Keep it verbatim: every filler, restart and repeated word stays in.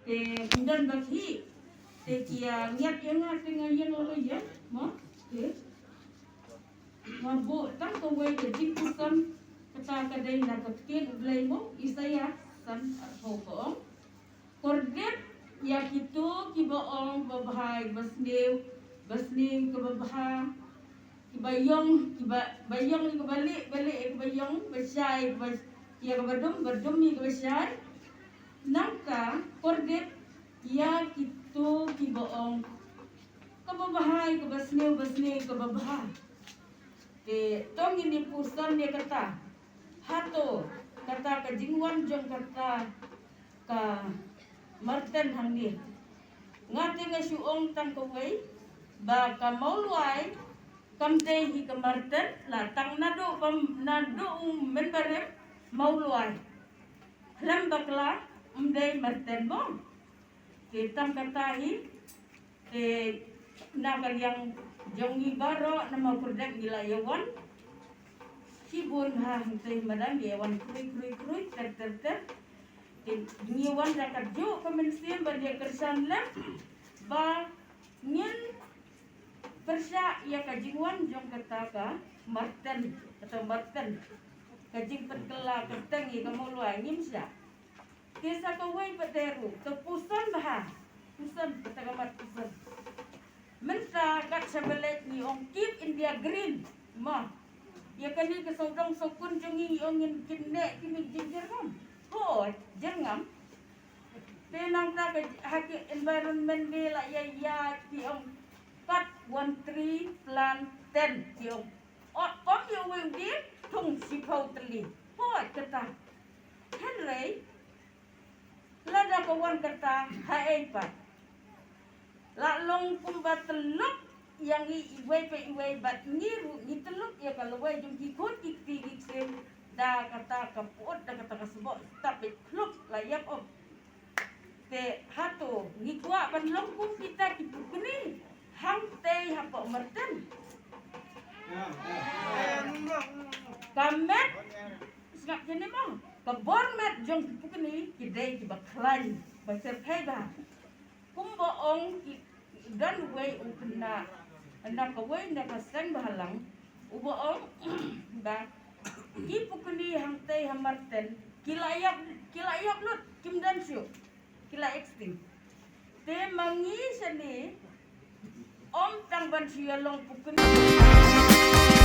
Te ym don ba khih. Te ki ïa ngiat ïa nga te nga ïeng la ïeng mo. Te nga buh tang kawei ka jingpuson, kata ka dei na ka ktien U Blei mo, Isaïah san arphew ka ong: Kordit ïa kito kiba ong ba bha ïa kaba sniew, ba sniew ïa kaba bha, kiba ïong, kiba, ba ïong ïa kaba lieh, ba lieh ïa kaba ïong, ba shai ïa kaba, ïa kaba dum, ba dum ïa kaba shai. Nangta kordit ïa kito kiba ong kaba bha ïa kaba sniew, ba sniew ïa kaba bha. Te to ngin ïa puson ïa kata. Hato kata ka jingwan jong kata ka Marten hangne. Nga te nga shu ong tang kawei ba ka Mawlwai kam dei hi ka Marten, la tang naduh ba, naduh u mynbarim Mawlwai khlem bakla ym dei Marten mo. Te tang kata hi, te na ka liang jong ngi baroh, na Mawkordit ngi la ïa wan shibun ha hangtei madan, ngi ïa wan khrui khrui khrui, ter ter ter. Te ngi wan da ka juh ka mynsiem ban ïa kyrshan lem ba ngin pyrshah ïa ka jingwan jong kata ka Marten, kata Marten. Ka jingpynkylla kyrteng ïa ka Mawlwai ngim shah. Te sa kawei pat de ruh, te puson bha. Puson, kata ka mat puson. Mynta kat sha balei ngi ong keep India green. Mo. Ïa kane ka sawdong sawkun jong ngi ngi ong ngin kynnoh kine ki jingjyrngam. Hooid, jyrngam. Te nangta ka ha ki Environment Day la ïa ïa ki ong cut one tree, plant ten ki ong. Ot pom ïa u wei u dieng, thung shiphew tylli. Hooid kata. Hynrei lada ka wan kata ha ei pat, la long kumba tyllup ïa ngi iwei pa iwei, bad ngi ruh ngi tyllup ïa ka lawei jong ki khun ki kti ki ksiew. Da kata ka put, da kata ka sboh, stap beit khlup la ïap op. Te hato ngi kwah ban long kum kita ki pukni hangtei hapoh Marten? Ka met, sngap kine mo, ka bor met jong ki pukni ki dei kiba khlaiñ, ba syrkhei bha. Kumba ong ki, don uwei u khynnah na kawei na ka seng bhalang uba ong ba ki pukni hangtei ha Marten ki la ïap, ki la ïap lut, kim don shuh, ki la extinct. Te ma ngi shane ym tang ban shu ïa long pukni.